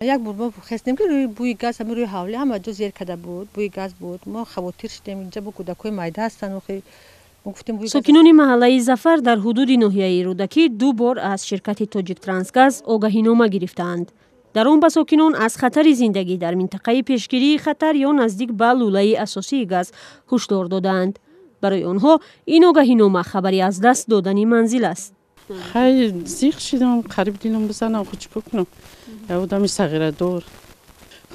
Як бор мо хестем, ки рӯи бӯи газ ҳами рӯи ҳавли ҳама ҷо зер карда буд, бӯи газ буд. Мо хавотир шудем, инҷа бо кӯдакҳои майда ҳастанд, охи Сокинони маҳаллаи Зафар дар ҳудуди ноҳияи Рӯдакӣ ду бор аз ширкати Тоҷиктрансгаз огаҳинома гирифтаанд. Дар он ба сокинон аз хатари зиндагӣ дар минтақаи пешгирии хатар ё наздик ба лӯлаи асосии газ ҳушдор додаанд. Барои онҳо ин огаҳинома хабари аз даст додани манзил аст. Хай, зиқ шидам, қариб дилам бизанам. Хо чӣ бикунам, я одами сағирадор.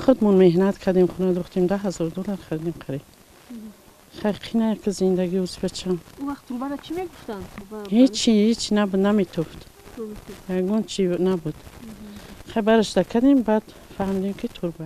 Худмон меҳнат кардем, хона духтем, 10 000 доллар харидем қариб. Хай, қина ки зиндагӣ узбачам. Вақт трубара чӣ мегуфтанд? Ҳечи, ҳеч набуд, наметофт, ягон чи набуд. Хай, барашта кардем, баъд фаҳмидем, ки турба.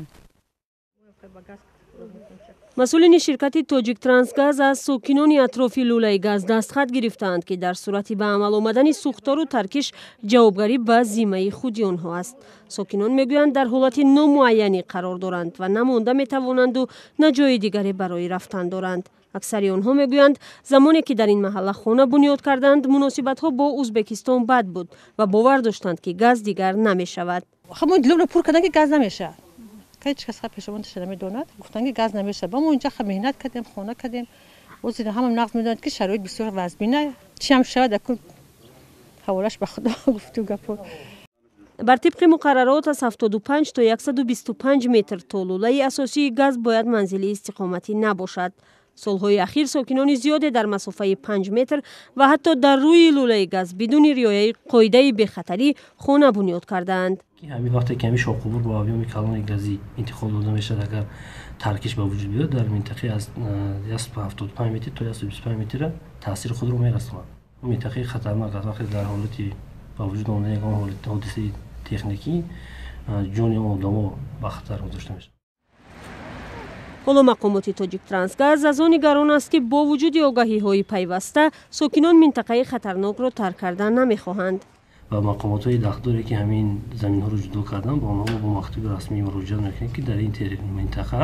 Масъулини ширкати Тоҷиктрансгаз аз сокинони атрофи лӯлаи газ дастхат гирифтаанд, ки дар сурати ба амал омадани сӯхтору таркиш ҷавобгарӣ ба зиммаи худи онҳо аст. Сокинон мегӯянд, дар ҳолати номуайянӣ қарор доранд ва на монда метавонанду, на ҷои дигаре барои рафтан доранд. Аксари онҳо мегӯянд, замоне ки дар ин маҳалла хона бунёд карданд, муносибатҳо бо Узбекистон бад буд ва бовар доштанд, ки газ дигар намешавад. Ҳамон диломро пур карданд, ки газ намешавад. Ҳеҷ кас пешомондаша намедонад. Гуфтанд, ки газ намешавад. Ба мо инҷа меҳнат кардем, хона кардем. Ҳозир ҳама нағз медонад, ки шароит бисёр вазмина. Чӣ ҳам шавад, акун ҳаволаш ба Худо, гуфту гапо. Бар тибқи муқаррарот, аз 75 то 125 метр то лӯлаи асосии газ бояд манзили истиқоматӣ набошад. Солҳои ахир сокинони зиёде дар масофаи 5 метр ва ҳатто дар рӯи лӯлаи газ бидуни риояи қоидаи бехатарӣ хона бунёд кардаанд. Ҳамин вақте ки ҳамин шоҳқубур бо объёми калони газӣ интиқол дода мешавад, агар таркиш ба вуҷуд биёд, дар минтақаи аз 175 метр то 125 метра таъсири худро мерасонад. Минтақаи хатарнок аст. Вақте дар ҳолати ба вуҷуд омадани ягон ҳодисаи техникӣ ҷони одамо ба хатар гузошта мешавад. Ҳоло мақомоти Тоҷиктрансгаз аз он нигарон аст, ки бо вуҷуди огаҳиҳои пайваста сокинон минтақаи хатарнокро тарк кардан намехоҳанд. Ва мақомотҳои дахлдоре, ки ҳамин заминҳоро ҷудо карданд, ба онҳо бо мактуби расмӣ муроҷиат мекунем, ки дар ин минтақа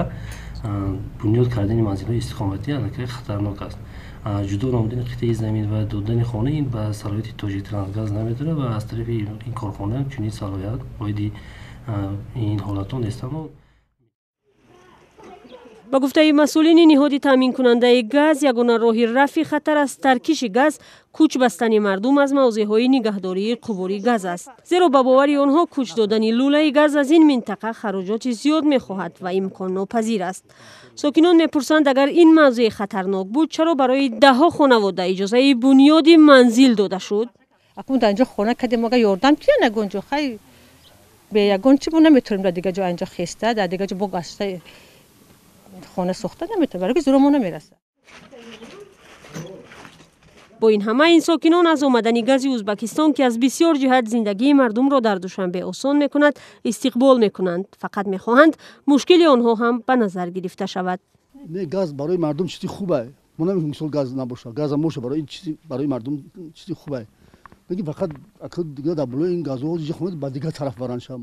бунёд кардани манзилҳои истиқоматӣ аллакай хатарнок аст. Ҷудо намудани қитъаи замин ва додани хона ин ба салоҳияти Тоҷиктрансгаз намедорад ва аз тарафи ин корхона чунин салоҳият оиди ин ҳолатҳо нест. Аммо Ба гуфтаи масъулини ниҳоди таъминкунандаи газ, ягона роҳи рафъи хатар аз таркиши газ кӯч бастани мардум аз мавзеъҳои нигаҳдории қубури газ аст, зеро ба бовари онҳо кӯч додани лӯлаи газ аз ин минтақа хароҷоти зиёд мехоҳад ва имконнопазир аст. Сокинон мепурсанд, агар ин мавзеъ хатарнок буд, чаро барои даҳҳо хонавода иҷозаи бунёди манзил дода шуд? Акун дар инҷо хона кардем, ага ёрдам киян ягон ҷо? Хай, бе ягон чи мо наметавонем дар дигар ҷо инҷо хеста, дар дигар ҷо бо гашта хона сохта наметавонем, барои ки зӯро намерасад. Бо ин ҳама ин сокинон аз омадани гази Узбакистон, ки аз бисёр ҷиҳат зиндагии мардумро дар Душанбе осон мекунад, истиқбол мекунанд. Фақат мехоҳанд мушкили онҳо ҳам ба назар гирифта шавад. Не, газ барои мардум чизи хубе. Мо намегӯем, мисол, газ набошад. Газам боша, барои чизи, барои мардум чизи хубе, лекин фақат дигар дар болои ин газҳо ба дигар тараф баранд шава.